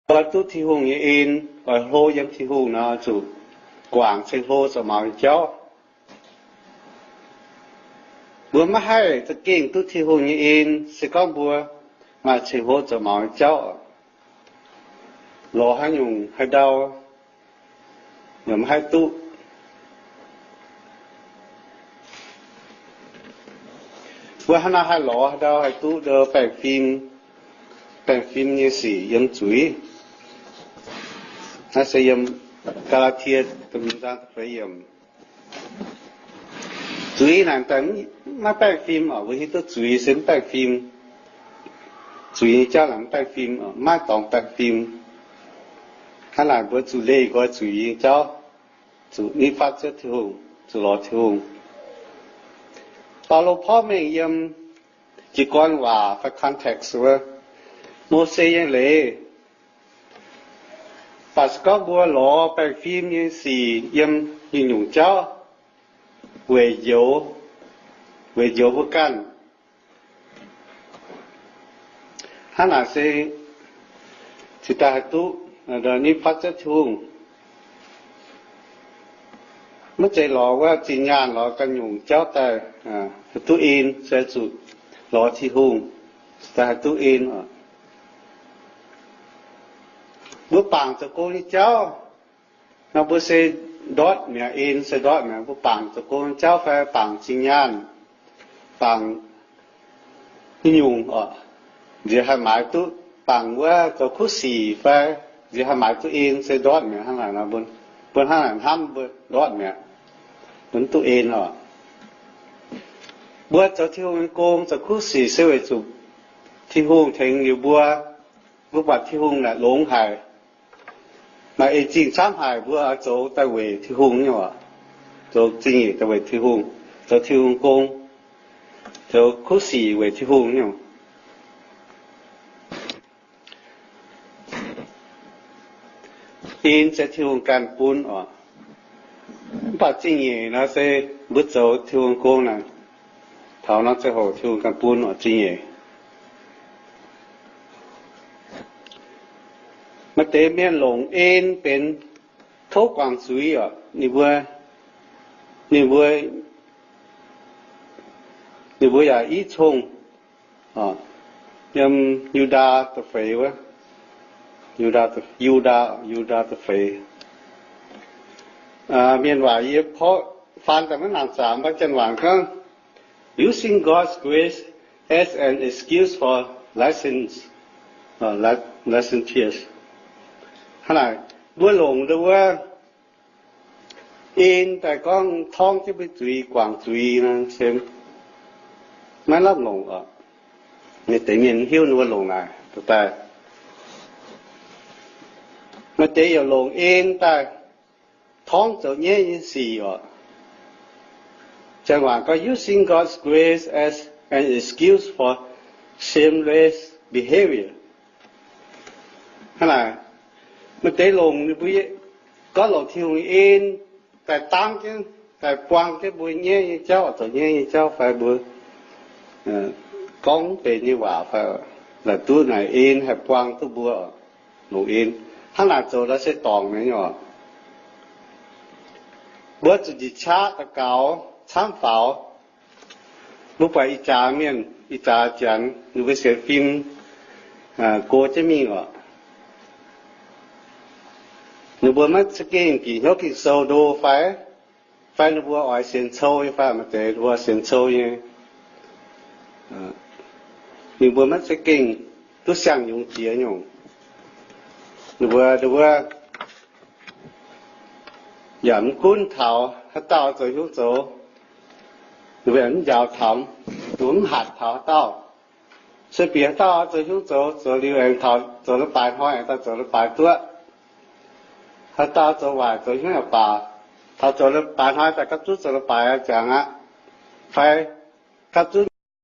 Mbuo duqv Tin-Hungh nyei en, oix hlo yiem Tin-Hungh nor, zuqc guangc ceng-hlo zoux maux nyei jauv. Mbuo maiv haih za'gengh duqv Tin-Hungh nyei en, se gorngv mbuo maaih ceng-hlo zoux maux nyei jauv, lorz haaix nyungc haaix ndau yaac maiv haih duqv. Mbuo hnangv naaiv haih lorz haaix ndau haih duqv baengh fim, baengh fim nyei sic yiem zuiz. Naaiv se yiem Gaa^laa^tie da'hmz zaang da'feix yiemc. Zuiz naaic daaih maiv baengh fim oc. Mbuo hiuv duqv zuiz se maiv baengh fim. Zuiz nyei jauv naaic maiv baengh fim, maiv dorngx baengh fim. Hnangv naaic mbuo zuqc leih nqoi zuiz nyei jauv, zuqc nitv fatv Ziouv Tin-Hungh, zuqc lorz Tin-Hungh. Baulo porv mengh yiem jiez gorn waac fai context wuov, Mose nyei leiz. Mv baac se gorngv mbuo lorz baengh fim nyei sic yiem nyungc-nyungc jauv weic njoux, weic njoux mbuo ganh. Hnangv naaic se cingx daaih haih duqv nitv fatv Ziouv Tin-Hungh. Maiv zeiz lorz wuov zinh nyaanh lorz ganh nyungc jauv daaih haih duqv en, se zuqc lorz Tin-Hungh daaih haih duqv en oc. Mbuo bangc zoux gong nyei jauv nor, mbuo se ndortv mi'aqv, en se ndortv mi'aqv. Mbuo bangc zoux gong nyei jauv fai bangc zinh nyaanh, bangc nyungc-nyungc oc, nziex haih maaiz duqv, bangc wuov zoux kuv sic fai nziex haih maaiz duqv en se ndortv mi'aqv. Hnangv naaic nor, mbuo hnangv naaic hnamv mbuo ndortv mi'aqv, mbuo mv duqv en oc. Mbuo zoux Tin-Hungh nyei gong, zoux kuv sic se weic zuqc Tin-Hungh tengx liuz mbuo, mbuo buatc Tin-Hungh naaic longx haic, maaih en zingh camv haic, mbuo oix zoux daaih weic Tin-Hungh nyei oc. Zoux zingh nyeic daaih weic Tin-Hungh, zoux Tin-Hungh gong, zoux kuv sic weic Tin-Hungh nyei oc. En se Tin-Hungh ganh bun oc. Mv baac zingh nyeic nor se mbuo zoux Tin-Hungh gong naaic, taux norm ziangh hoc Tin-Hungh ganh bun oc, zingh nyeic. Maaih deix mienh longc en benx tov guangc zuiz oc. Ninh mbuo, ninh mbuo, ninh mbuo yaac i cong, yiem Yu^ndaa da'feix wuov, Yu^ndaa, Yu^ndaa, Yu^ndaa da'feix. Mienh waac yie porv faan daaih maiv nangc zaamc, mv baac janx waac gorngv, using God's grace as an excuse for license, uh, li-, licentious. Hnangv naaic, mbuo longc ndau wuov en daaih gorngv torngv jienv mbuo zuiz, guangc zuiz nor se maiv lamh longc oc. Maaih deix mienh hiuv ninh mbuo longc naaic daaih. Maaih deix yaac longc en daaih torngv zoux nyaiv nyei sic oc. Janx waac gorngv using God's grace as an excuse for shameless behavior. Hnangv naaic, maaih deix longc ninh mbuo gorngv longc Tin-Hungh nyei en daaih dangv jienv, daaih buang jienv mbuo nyaiv nyei jauv, zoux nyaiv nyei jauv fai mbuo gorngv mv benx nyei waac fai, la'duqv naaic en haih buang duqv mbuo longc en. Hnangv naaic zoux naaiv se dorngc nyei oc. Mbuo zuqc njiec qaqv daux gaux camv faaux. Mbuo buatc ih jaax mienh, ih jaax janx, ninh mbuo sienx fim go jienv mingh oc. Ninh mbuo maiv za'gengh bieqc hnyouv Ging-Sou ndo fai, fai ninh mbuo oix sienx cou nyei fai, maaih deix ninh mbuo sienx cou nyei. Ninh mbuo maiv za'gengh duqv siang-nyungc jiex nyungc. Ninh mbuo, ninh mbuo yaac mv gunv taux haaix dauh zoux hnyouv zoux, ninh mbuo yaac mv njaaux taux, ninh mbuo mv hatc taux haaix dauh. Se bieqc haaix dauh zoux hnyouv zoux, zoux liuz aengx taux zoux leiz-baaix hnoi aengx daaih zoux leiz-baaix duqv. Haaix dauh zoux waaic zoux hnyouv yaac baac, taux zoux leiz-baaix hnoi daaih gapv zunv zoux leiz-baaix ziangx aqv. Fai gapv zunv